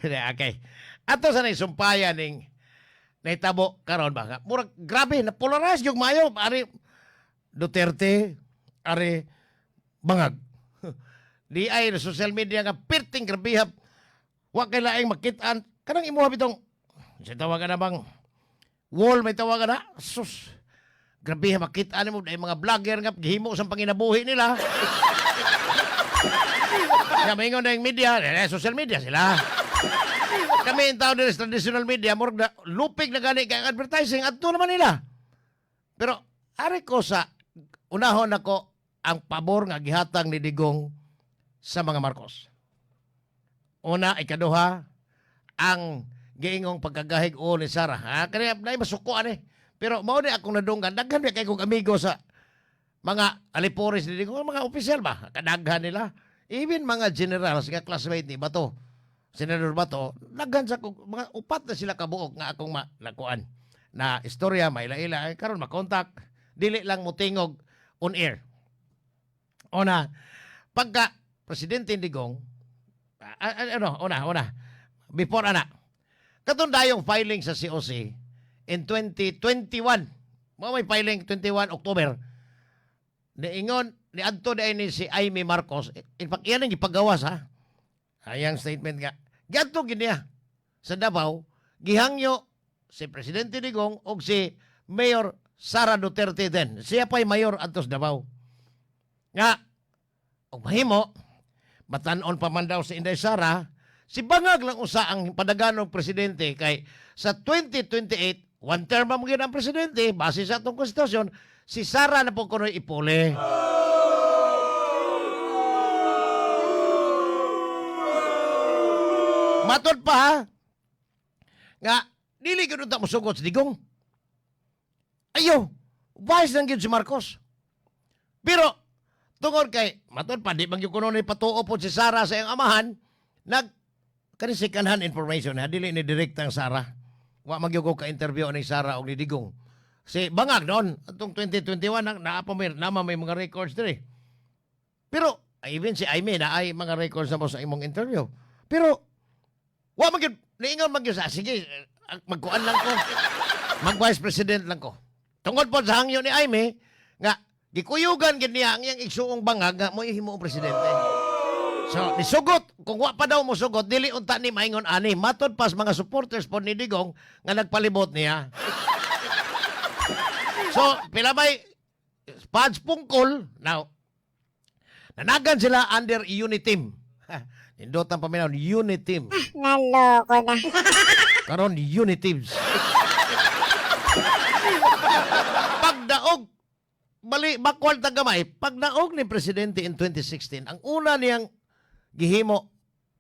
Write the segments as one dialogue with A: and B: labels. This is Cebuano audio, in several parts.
A: Okay. Ato sa naisumpayan ning nahitabo karon ba nga. Murag grabe na polarize yung mayo ari Duterte, ari Bangag. Di ay na social media nga pirting grabe. Wa kay laing makitaan kanang imuha bitong sa tawagan na bang wall, may tawagan na. Sus. Grabe makitaan nimo dahil mga vlogger nga gihimo sa panginabuhi nila. Ya maingon na yung media, eh, social media sila. Kami in town sa traditional media, murag na, lupig na gani kay advertising, adto naman nila. Pero ari ko sa unahon nako ang pabor nga gihatag ni Digong sa mga Marcos. Una, ikaduha, ang giingong pagkagahig o ni Sara. Ha, kaya na masuko ani. Pero mao ni akong nadunggan, daghan kay kong amigo sa mga alipores ni Digong, mga opisyal ba? Kadaghan nila. Even mga generals nga classmate ni Bato, Senador Bato, daghan sa kong, mga upat na sila kabuok nga akong nakuan na istorya, maila-ila, ay, karon makontak, dili lang motingog on air. Una, pagka Presidente Digong, ano, una, una, before ana, katong dayong filing sa COC in 2021, mo may filing 21 October, niingon, ni adto na ni si Imee Marcos, in fact, iyan ang gipagawas ha, ayang statement nga, giadto gid niya sa Davao, gihangyo si Presidente Digong og si Mayor Sara Duterte din. Siya pa'y mayor adto sa Davao. Nga, og mahimo, matan-on pa man daw si Inday Sara, si Bangag lang usa ang padaganong presidente kay sa 2028, one term man gyud ang presidente, base sa atong konstitusyon, si Sara na po kuno'y ipuli. Matod pa ha, nga, dili gyud unta mosugot si Digong. Ayo, vice lang gyud si Marcos. Pero, tungod kay, matod pa, di man gyud kuno ni patuo po si Sara sa iyang amahan, nag, kani second hand information ha, dili ni direkta ang Sara. Wa man gyud ko ka-interview ni Sara og ni Digong. Si Bangag noon, atong 2021, na, naa pa may, nama may mga records diri. Pero, even si Imee na ay mga records na mo sa imong interview. Pero, wa man gyud, niingon man gyud sa, sige, magkuan lang ko. Mag-vice president lang ko. Tungod po sa hangyo ni Imee, nga, gikuyugan gid niya ang iyang igsuong Bangag nga mo himo ang presidente. So, nisugot, kung wa pa daw mo sugot, dili unta ni maingon ani. Matod pas mga supporters po ni Digong nga nagpalibot niya. So, pila may Pads Pungkol, now, nanagan sila under Uniteam. Nindot ang paminaw, Uniteam.
B: Naloko na.
A: Karon Uniteams. Pagdaog, bali, backward na gamay, pagdaog ni Presidente in 2016, ang una niyang gihimo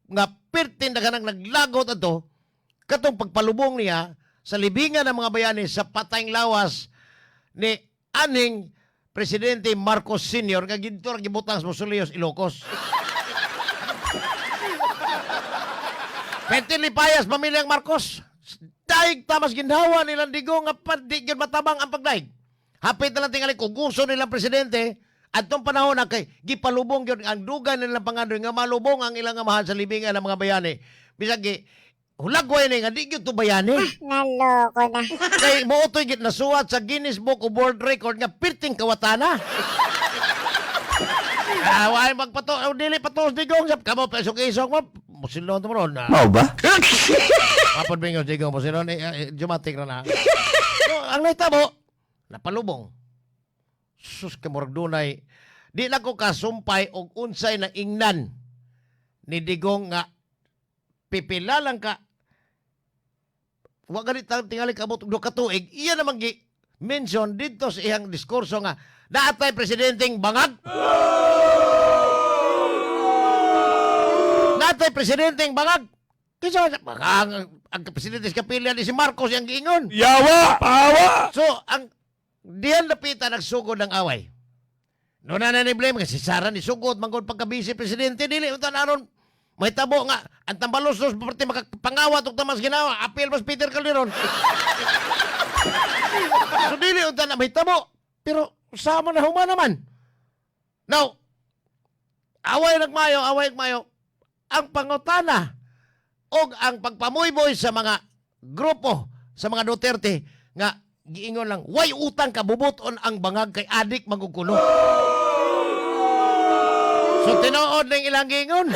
A: nga pirtin na kanang naglagot ato, katong pagpalubong niya sa libingan ng mga bayani sa patayng lawas ni aning Presidente Marcos Sr. nga gidto ra gibutang sa mausoleo sa Ilocos. Pwede lipayas pamilyang Marcos. Daig tamas ginhawa nilang Digong nga di gyud matabang ang pagdaig. Hapit na lang tingali kung gusto nilang presidente adtong panahon na kay gipalubong gyud ang dugay nilang pangandoy nga malubong ang ilang amahan sa libingan ng mga bayani. Bisag gi hulagway ni nga di gyud to bayani.
B: Naloko na.
A: Kay mootoy gid nasuwat sa Guinness Book of World Record nga pirting kawatana. Ah, why magpato, oh, dili patos Digong sab kamo pesok-isok mo. Musilon to mo ron. Ah.
C: Mao ba?
A: Mapod bingo Digong musilon eh, eh, dramatic ra na. So, ang nahitabo, napalubong. Sus kay murag dunay di na ko kasumpay og unsay na ingnan ni Digong nga pipila lang ka wa ganit ang tingali kabot og duha ka tuig iya namang gi mention didto sa iyang diskurso nga naatay presidenteng bangag, naatay presidenteng bangag. Kinsa man baka ang presidente sa kapilya ni si Marcos yang giingon.
C: Yawa! Pawa!
A: So ang diyan napita nagsugod ng away. No na na ni blame kasi Sara ni sugod manggod pagka vice presidente dili unta aron may tabo nga ang tambalos dos parte makapangawat og tamas ginawa apil mas Peter Calderon. So dili unta na may tabo pero sama na huma naman. Now away nagmayo, away nagmayo, ang pangutana Og ang pagpamuyboy sa mga grupo sa mga Duterte nga giingon lang, "Way utang kabubuton ang bangag kay adik magugulo." So tinuod ning ilang giingon.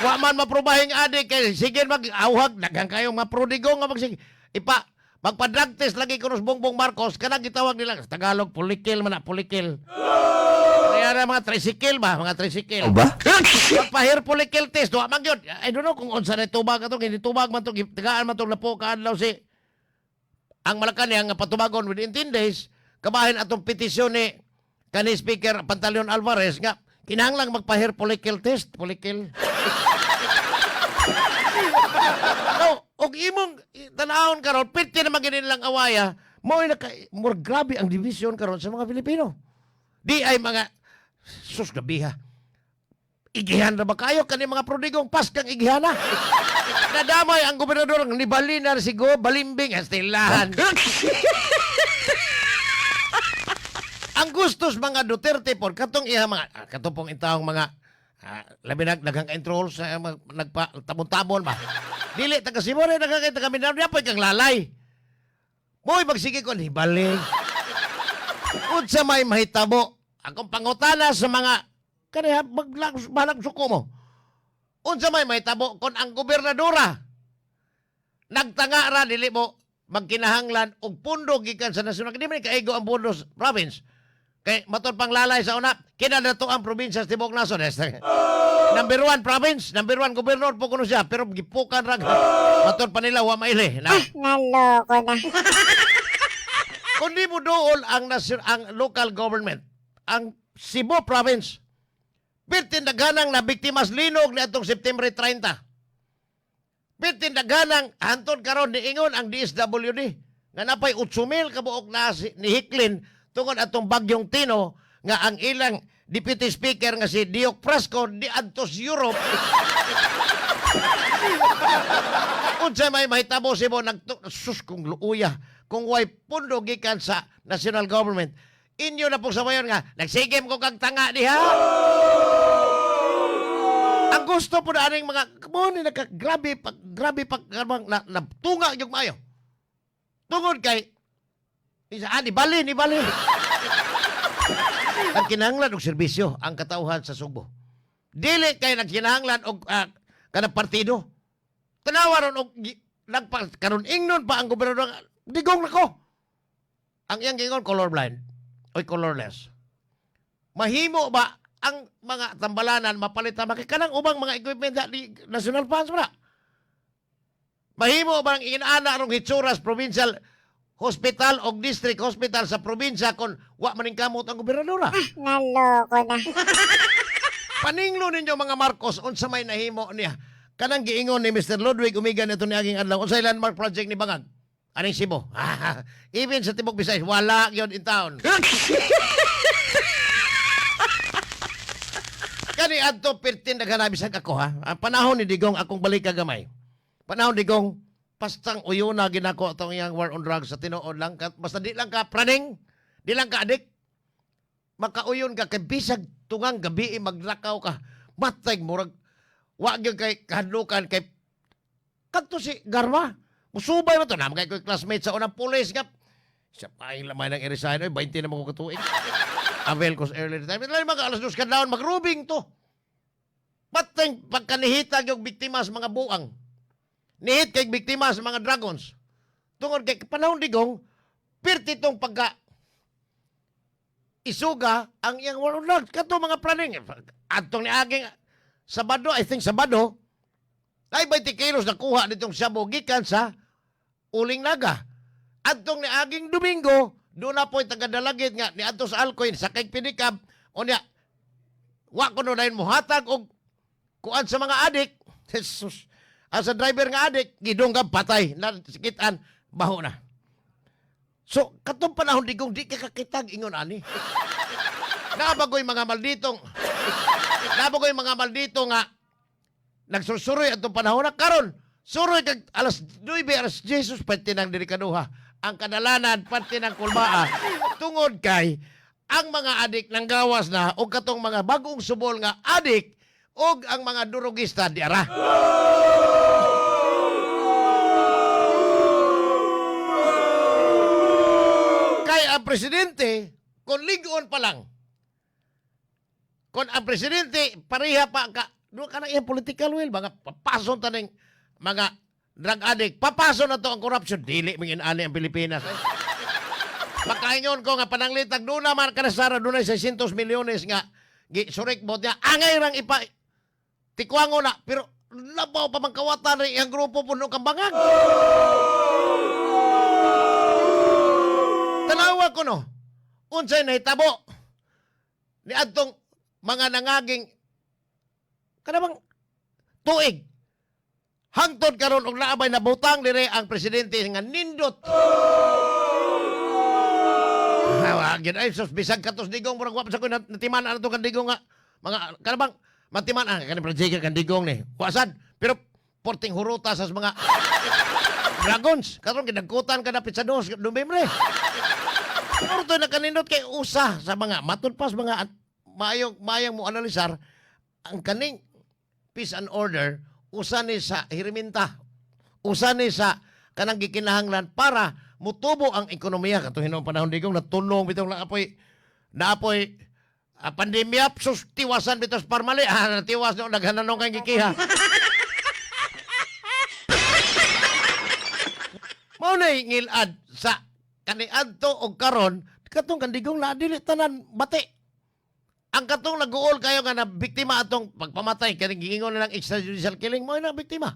A: Wa man maprobahing adik kay sige mag-awhag daghan kayong mga prodigo nga magsige. Ipa magpa-drug test lagi kuno sa Bongbong Marcos kanang gitawag nila sa Tagalog pulikil man na pulikil. Kaya na mga tricycle ba, mga tricycle.
C: Ba?
A: Magpa-hair follicle test, wa man gyud. I don't know kung unsa na tubag ato, hindi tubag man to, tagaan man to lapo kaadlaw si ang Malacanang nga patubagon within 10 days, kabahin atong petisyon ni kani Speaker Pantaleon Alvarez nga kinahanglang magpa-hair follicle test, follicle. No, og imong tan-awon karon, piti na gyud nilang awaya, mao naka more grabe ang division karon sa mga Pilipino. Di ay mga sus gabiha. Igihan na ba kayo kani mga prodigong paskang igihana? Nadamay ang gobernador ni Balinar si Go Balimbing Astilahan. Ang gustos mga Duterte por katong iha mga katong pong intawong mga labi na daghang ka sa mga nagpa tabon-tabon ba. Dili taga Cebu rin daghang kay taga Mindanao di apoy kang lalay. Mo'y magsige ko ni bali. Unsa may mahitabo? Akong pangutana sa mga kaniha maglag balag suko mo. Unsa may mahitabo kon ang gobernadora nagtanga ra dili mo magkinahanglan og pundo gikan sa nasyonal? Di man kaigo ang pundo sa province. Kay matod pang lalay sa una, kinadato ang probinsya sa tibuok nasod. Number one province, number one gobernador po kuno siya, pero gipukan ra. Matod pa nila wa maili. Na,
B: Naloko na.
A: Kung di mo dool ang, ang local government, ang Cebu province, pirtin daghanang na biktimas linog ni atong September 30. Pirtin daghanang hantod karon niingon ang DSWD nga napay 8,000 kabuok na si, ni Hiklin tungod atong bagyong Tino nga ang ilang deputy speaker nga si Diok Frasco di adtos Europe. Unsa may mahitabo Cebu nagtu sus kung luuya kung way pundo gikan sa national government inyo na pong sabayon nga nagsigim ko kag tanga diha. Ang gusto po na aning mga mo ni nagka grabe pag na, na tunga yung maayo tungod kay isa ani bali ni bali ang kinahanglan og serbisyo ang katawhan sa Sugbo, dili kay nagkinahanglan og kanang partido. Tanawa ron og nagpa karon ingnon pa ang gobernador nga, digong nako. Ang iyang gingon colorblind oy colorless. Mahimo ba ang mga tambalanan mapalit na kanang ubang mga equipment sa di, national funds ba na? Mahimo ba ang inana rong Hitsuras Provincial Hospital o District Hospital sa probinsya kon wa maning kamot ang gobernadora?
B: Naloko na.
A: Paninglo ninyo mga Marcos unsa may nahimo niya. Kanang giingon ni Mr. Ludwig Umigan ito ni aging adlaw unsay landmark project ni Bangag? Aning Cebu. Even sa Tibok Visayas wala gyud in town. Kani adto pertin daghan bisag ako ha. Ang panahon ni Digong akong balik kagamay. Panahon Digong pastang uyuna ginako atong iyang war on drugs sa tinuod lang basta di lang ka praning, di lang ka adik. Makauyon ka kay bisag tungang gabi maglakaw ka. Matay murag wa gyud kay kahadlukan kay kadto si Garma. Musubay man to na kay ko'y classmate sa unang pulis nga. Siya pa ang lamay ng i-resign. Oy, 20 na mga katuig. Avail ko sa early retirement. Lain mga alas 2 kadlawon, magrubing to. Pateng pagkanihita yung biktima sa mga buang. Nihit kay biktima sa mga dragons. Tungod kay panahon digong, pirti tong pagka isuga ang iyang war on drugs. Kato mga praning. Atong ni aging Sabado, I think Sabado, ay 20 kilos nakuha nitong shabu gikan sa Uling Naga. Adtong ni aging Domingo, doon na po'y taga-dalagit nga ni adto sa Alcoy sa kay pinikab unya wa kuno dayon mohatag og kuan sa mga adik. Jesus. Ang sa driver nga adik, gidunggan patay na sikitan baho na. So, katong panahon digong di ka kakitag ingon ani. Nabagoy mga maldito nga nagsusuroy atong panahon na karon. Suroy kag alas 9, alas Jesus pati nang diri kaduha. Ang kadalanan pati ng kulbaa tungod kay ang mga adik nang gawas na o katong mga bagong subol nga adik og ang mga durugista di ara. Presidente, kung ligon pa lang, kung ang presidente, pareha pa ka, doon ka na iyang political will, mga papason taning mga drug addict, papason na to ang corruption, dili mingin ani ang Pilipinas. Ay, makaingon ko nga pananglitag doon naman kanasara doon ay 600 milyones nga gi surik mo niya angay rang ipa tikwango na pero labaw pa man kawatan rin ang grupo puno kang bangag. Tanawa ko no. Unsay nahitabo ni adtong mga nangaging kanabang tuig hangtod karon og naabay nabutang dire ang presidente nga nindot. Hawa, gyud ay sus bisag katos digong murag wa pa sa ko natiman ana to kan digong nga mga kanabang matiman ang kaning project kan digong ni. Wasan pero porting huruta sa mga dragons karon gidagkutan ka na pizza dos Nobyembre. Pero to nakanindot kay usa sa mga matud pas mga maayong maayong mo analisar ang kaning peace and order, usa ni sa hirminta, usa ni sa kanang gikinahanglan para mutubo ang ekonomiya. Katong hinuong panahon digong natulong bitong naapoy naapoy pandemya, sus tiwasan bitaw sa parmali, natiwas no naghananong kang gikiha. Mao na ngilad sa kaniadto og karon katong kandigong na dili tanan bati. Ang katong naguol kayo nga na biktima atong pagpamatay kani giingon na lang extrajudicial killing, mao na biktima.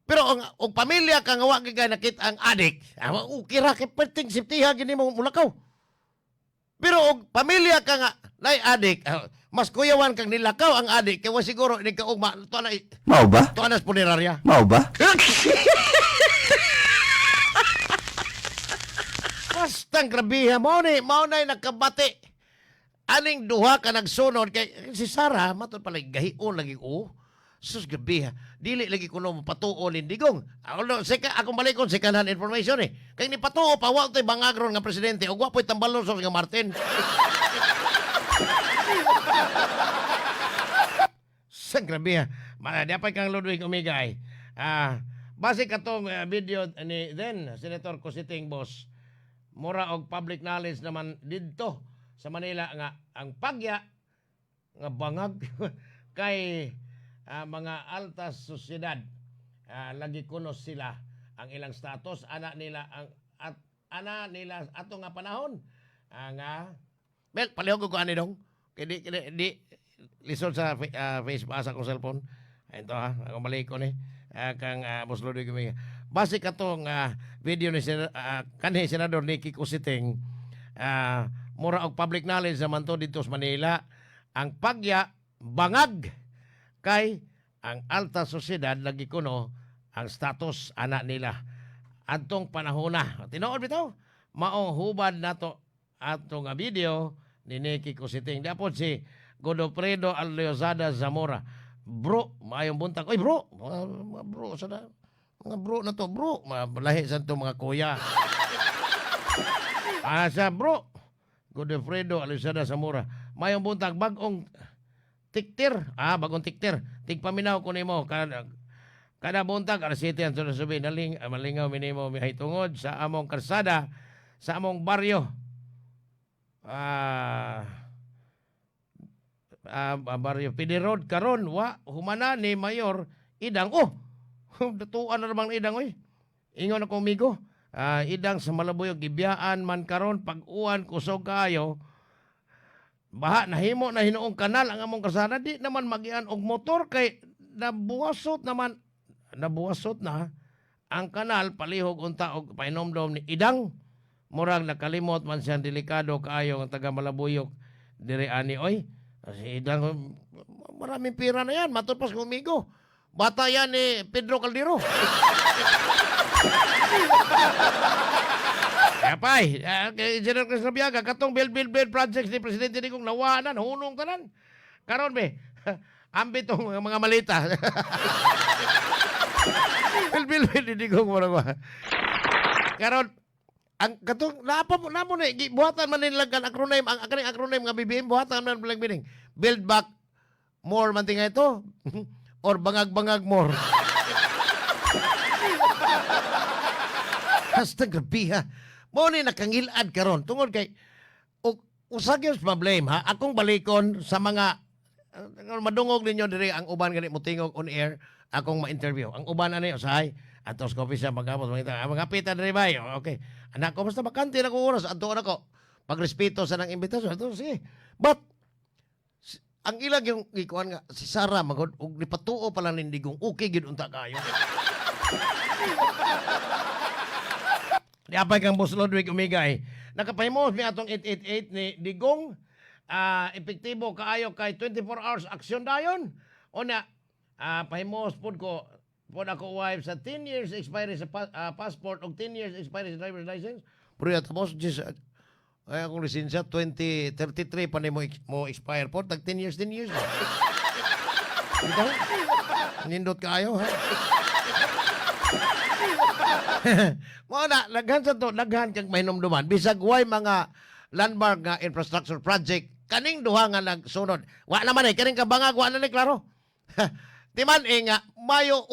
A: Pero ang og pamilya ka nga wa gyud kay nakita ang adik, okay ra kay perting siptiha gini mo mulakaw. Pero og pamilya ka nga nay adik, mas kuyawan kang nilakaw ang adik kay wa siguro ini kaugma to na
C: Mao ba?
A: to na sa punerarya.
C: Mao ba?
A: Bastang grabiha mo ni mao nay nakabati. Aning duha ka nagsunod kay si Sara matud pala gahion lagi ko. Sus grabiha. Dili lagi kuno mapatuo ni Digong. Ako no, seka, akong balikon second hand information eh. Kay ni patuo pa wa toy bangagron nga presidente ug wa po'y tambalon nga Martin. Sa grabe ha. Di pa kang Ludwig Umigay. Base katong video ni then Senator Cositing Boss, mura og public knowledge naman didto sa Manila nga ang pagya nga bangag kay mga altas sosyedad, lagi kuno sila ang ilang status ana nila ang at ana nila ato nga panahon nga Bel palihog ko ani dong kay di lisod sa Facebook sa akong cellphone. Ito ha, ako balik ko ni kang Boss Ludwig Umiga. Base katong video ni kanhi Senador Nicky Cositing, mura og public knowledge naman to dito sa Manila ang pagya bangag kay ang alta sosyedad lagi kuno ang status ana nila adtong panahona. Tinuod bitaw maong hubad nato ato nga video ni Nicky Cositing. Dapot si Godofredo Aliozada Zamora. Bro, maayong buntag. Oy bro, mga bro sa na, mga bro na to, bro. Mga lahi sa to mga kuya. Sa bro. Godofredo Aliozada Zamora. Maayong buntag, bagong tiktir. Bagong tiktir. Tigpaminaw ko nimo kada buntag alas 7 ang sunod subi naling malingaw minimo mihay tungod sa among karsada sa among baryo. Baryo Pidi Road karon wa humana ni Mayor Idang. Oh, datuan na namang Idang oy. Ingon ako amigo. Idang sa Malabuyok gibiyaan man karon pag-uwan kusog kaayo. Baha nahimo na hinuong kanal ang among karsada, di naman magian og motor kay nabuwasot naman, nabuwasot na ang kanal. Palihog unta og painomdom ni Idang, murag nakalimot man siyang delikado kaayo ang taga Malabuyok dire ani oy. Si Idang maraming pira na yan matud pas kumigo bata yan ni Pedro Caldero. Kaya pay, kay General Chris Rabiaga, katong build, build, build projects ni Presidente Digong, nawanan, hunong tanan. Karon be, ambit tong mga malita. Build, build, build ni Digong, murag ba. Karon, ang katong napa mo namo na buhatan man nila kan acronym ang kaning acronym nga BBM buhatan man bilang meaning build back more man tinga ito or bangag-bangag more. Hasta grabe ha. Mao ni nakangilad karon tungod kay og usa gyud ma-blame ha, akong balikon sa mga madungog ninyo diri ang uban gani motingog on air akong ma-interview. Ang uban ani usahay ato sa coffee shop magapos mangita mga pita diri bay. Oh, okay. Anak ko basta bakante na ko oras adto na ko. Pagrespeto sa nang imbitasyon ato sige. But ang ilang yung gikuan nga si Sara magod og nipatuo pa lang nindigong okay gyud unta kayo. Niapay kang Boss Ludwig Umigay. Nakapahimos mi atong 888 ni Digong. Epektibo kaayo kay 24 hours aksyon dayon. Una, pahimos pud ko pud ako wife sa 10 years expiry sa passport og 10 years expiry sa driver's license. Pero ya tapos just ay akong lisensya 2033 pa ni mo expire po tag 10 years, 10 years. Bitaw? Nindot kaayo ha. Mao na daghan sa to, daghan kag mahinumduman bisag way mga landmark nga infrastructure project kaning duha nga nagsunod. Wa naman eh kaning kabangag wa na ni klaro. Timan eh nga Mayo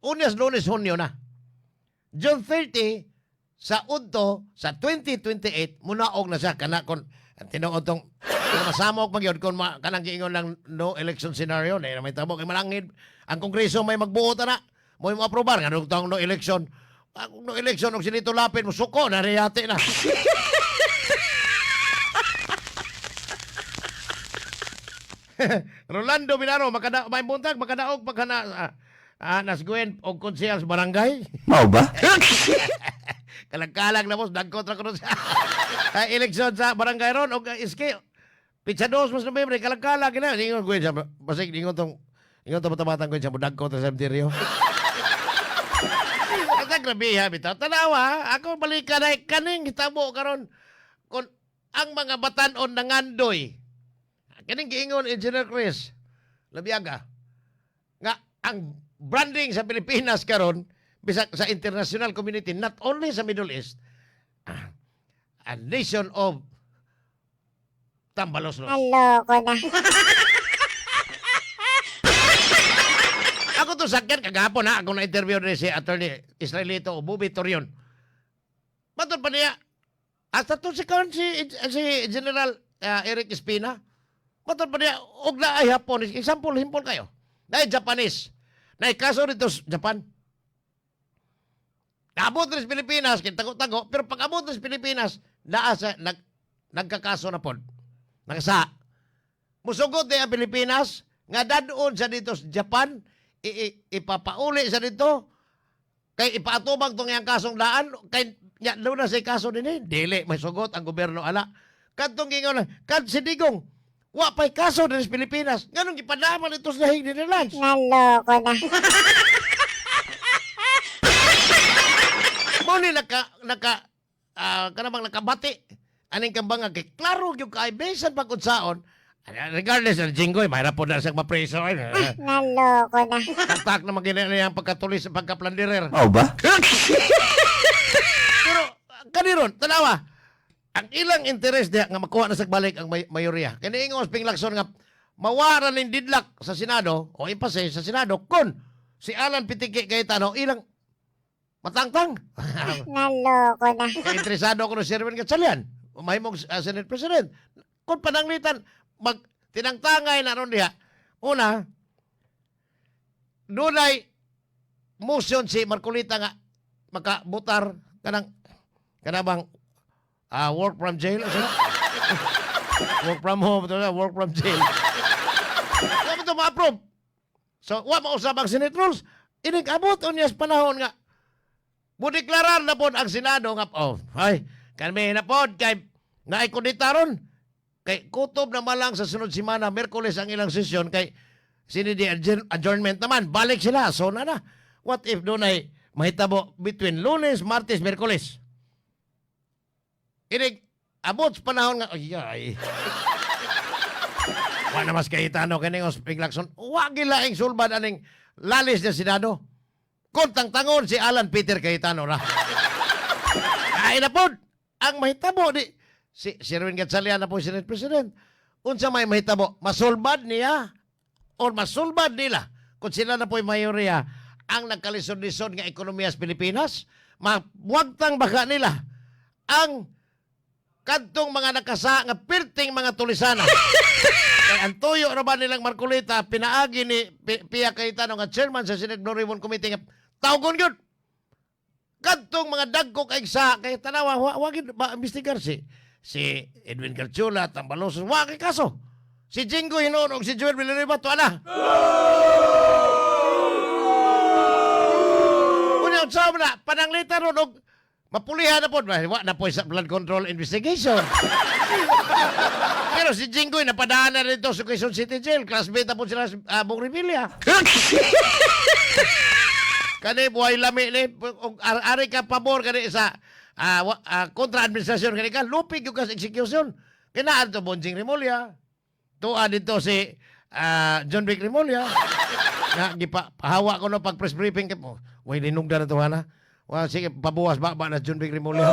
A: Unes, Lunes, Hunyo na. June 30 sa udto sa 2028 munaog na siya kana kon tinuod tong masamok magyud kon kanang giingon lang no election scenario na may tabo kay malangid ang kongreso may magbuot ana mo mo aprobar nga tong no election. Kung no election og sinito lapid mo suko na reyate na. Rolando Milano makada may buntag makadaog pagkana nasguen og konsehal sa barangay.
C: Mao ba?
A: Kalag-kalag na boss, dagkot ra kuno sa eleksyon sa barangay ron og iski pitsa dos mas Nobyembre kalag-kalag na ingon ko siya basig ingon tong bata-batang ko siya mo dagkot ra sa cementerio. Ata grabe ha bitaw. Tanawa, ako balikan ay kaning hitabo karon kon ang mga batan-on nangandoy. Kaning giingon Engineer Chris Labiaga nga ang branding sa Pilipinas karon bisag sa international community, not only sa Middle East, a nation of tambaloslos.
B: Naloko na.
A: Ako to sakyan kagahapon ha, ako na-interview rin si Attorney Israelito o Bubi Torion. Matod pa niya, hasta to si, karon si General Eric Espina, matod pa niya, og na ay Hapon, example, simple kayo. Na Japanese. Na kaso dito sa Japan. Naabot rin sa Pilipinas, kay tago-tago, pero pag abot rin sa Pilipinas, naa sa, nagkakaso na pod. Nakasa. Musugot din ang Pilipinas, nga dadon sa dito sa Japan, ipapauli sa dito, kay ipaatubang tong iyang kasong daan, kay nya doon na sa kaso din eh. Dili, may sugot ang gobyerno ala. Kadtong gingon, kad si Digong, wa pa'y kaso din sa Pilipinas. Nganong gipadaman ito sa Hague, Netherlands?
B: Naloko na.
A: Mo ni naka naka kanamang nakabati aning kambanga kay klaro gyud kay bisan pag unsaon regardless ng Jinggoy mahirap po na siyang mapreso ay.
B: Naloko na.
A: Taktak na magina niya ang pagkatulis sa pagkaplandirer.
C: Mao ba?
A: Pero kaniron tanawa ang ilang interes diha nga makuha na sa balik ang mayorya kini ingon Ping Lacson nga mawara ning deadlock sa Senado o impase sa Senado kun si Alan Pitiki Cayetano ilang matangtang.
B: Naloko na.
A: Kaya interesado ako ng Sherwin Gatchalian. Mahimong Senate President. Kung pananglitan, mag tinangtangay na ron diha. Una, dunay motion si Marcolita nga makabutar kanang kanabang work from jail o sila? Work from home, ito na, work from jail. Wa mo ito ma-approve. So, wa mausap ang Senate rules. Inig abot unya sa panahon nga mudeklarar na pod ang Senado nga, oh, ay, kami na pod, kay naay kudita ron. Kay kutob na malang sa sunod semana, Merkules ang ilang sesyon, kay sinidi adjournment naman, balik sila, so na na. What if doon ay mahitabo between Lunes, Martes, Merkules? Inig, abot sa panahon nga, ay, ay. Wa na mas Cayetano kining Ping Lacson. Wa gilaing sulbad aning lalis ng Senado. Kung tangtangon si Alan Peter Cayetano ra. Ay na pod. Ang mahitabo di si Sherwin Gatchalian na po Senate President. Unsa may mahitabo? Masulbad niya or masulbad nila kung sila na po'y mayorya ang nagkalisod-lisod nga ekonomiya sa Pilipinas, mawagtang baka nila Ang kadtong mga nakasa nga pirting mga tulisana. Kay ang tuyo ra ba nilang Marcoleta pinaagi ni Pia Cayetano nga chairman sa Senate Blue Ribbon Committee nga tawgon gyud kadtong mga dagko kay sa kay tanawa wa gyud ba imbestigar si si Edwin Garchula Tambaloso, wa kay kaso si Jingo Hinon og si Joel Villanueva to ana. Unya, unsa man na pananglitan ron og mapulihan na pod ba wa na po sa flood control investigation. Pero si Jinggoy napadaan na rito sa Quezon City Jail. Classmate na po sila sa Bong Revilla. Kani buhay lami ni og ari ka pabor kani sa kontra administrasyon kani ka lupig yung ka sa execution. Kinaan to Bonjing Remulla. Tuwa dito si John Vic Remulla. Na gipa pahawa ko no pag press briefing kay mo. Way linugda na to hana. Wa sige pabuwas ba ba na John Vic Remulla.